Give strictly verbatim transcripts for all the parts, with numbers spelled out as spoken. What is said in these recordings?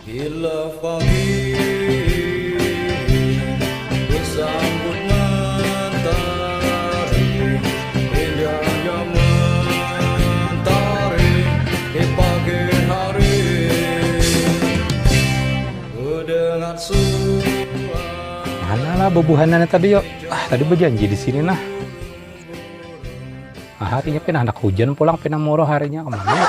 Hilaf angin bersambut mentari, indahnya mentari di pagi hari. Ku dengar suara. Mana lah bebuhanannya tadi, yo? Ah, tadi berjanji di sini, nah. Ah, harinya pina handak hujan pulang, pina murah harinya, kemana, yo?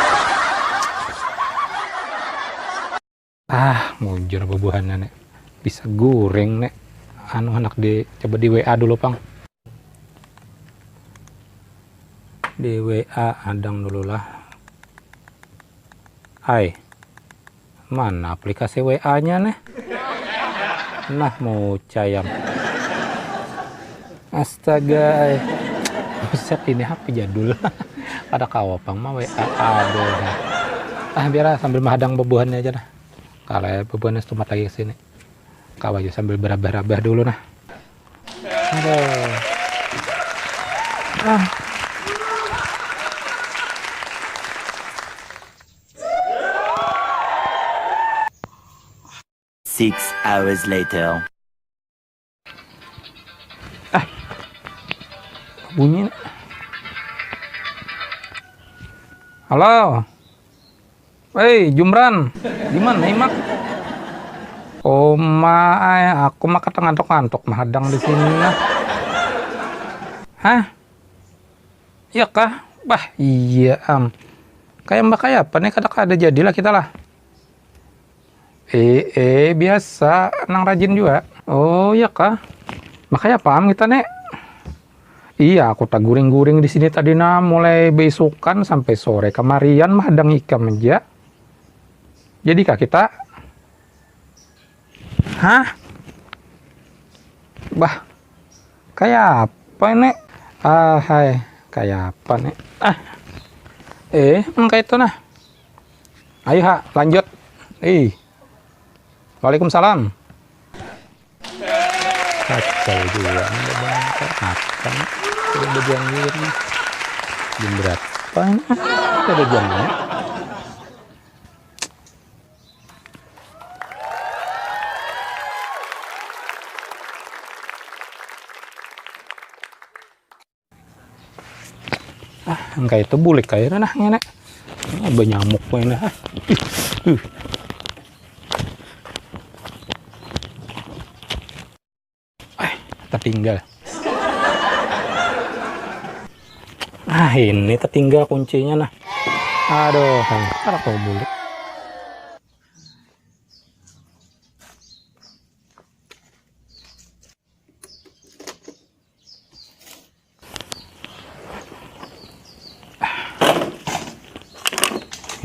Ah, mujur bebuhannya, Nek. Bisa guring, Nek. Anu, handak di, coba di W A dulu, pang. Di W A adang dulu lah. Ai. Mana aplikasi W A-nya, Nek? Nah, mucayam. Astaga, ai. Buset, ini H P jadul. Kada kawa pang ma W A. Aduh. Ah, biar ah, sambil mahadang bebuhannya aja nah. Kalau bebuhannya setumat lagi ke sini. Kawa aja sambil berabah-rabah dulu nah. Aduh. Ah. Six hours later. Bunyi. Halo. Hei, Jumran. Di mana, Mak? Oma ai, aku mah kata ngantuk-ngantuk mahadang di sini nah. Hah? Iya kah? Bah, iya am. Kayak mbak kayak apa nih, kada kada jadilah kita lah. Eh, eh, biasa, nang rajin jua. Oh, iya kah? Makanya paham kita, Nek. Iya, aku taguring-guring di sini tadi nah, mulai beisukan sampai sore kamarian mahadang ikam aja. Jadi kah kita? Hah? Bah, kayak apa ini? Ah, hai, kayak apa nih? Ah, eh, emang kayak itu nah. Ayo ha, lanjut. Ih. Waalaikumsalam. Kacau juga nih, udah berangkat makan. Udah berjam ini. Jam berapa ini? Udah berjam ini. Ah, engkai itu bulik aja nah ngene. Ah, banyamuk kok ini. Ah. Ih, uh. Ah, tertinggal. Ah, ini tertinggal kuncinya nah. Aduh, harap mau bulik.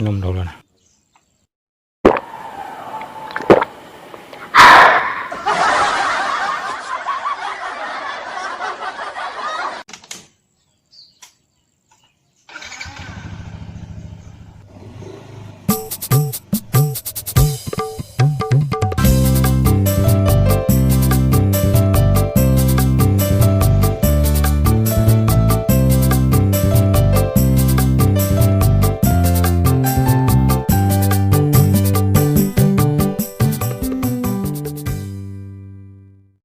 Minum dulu nah.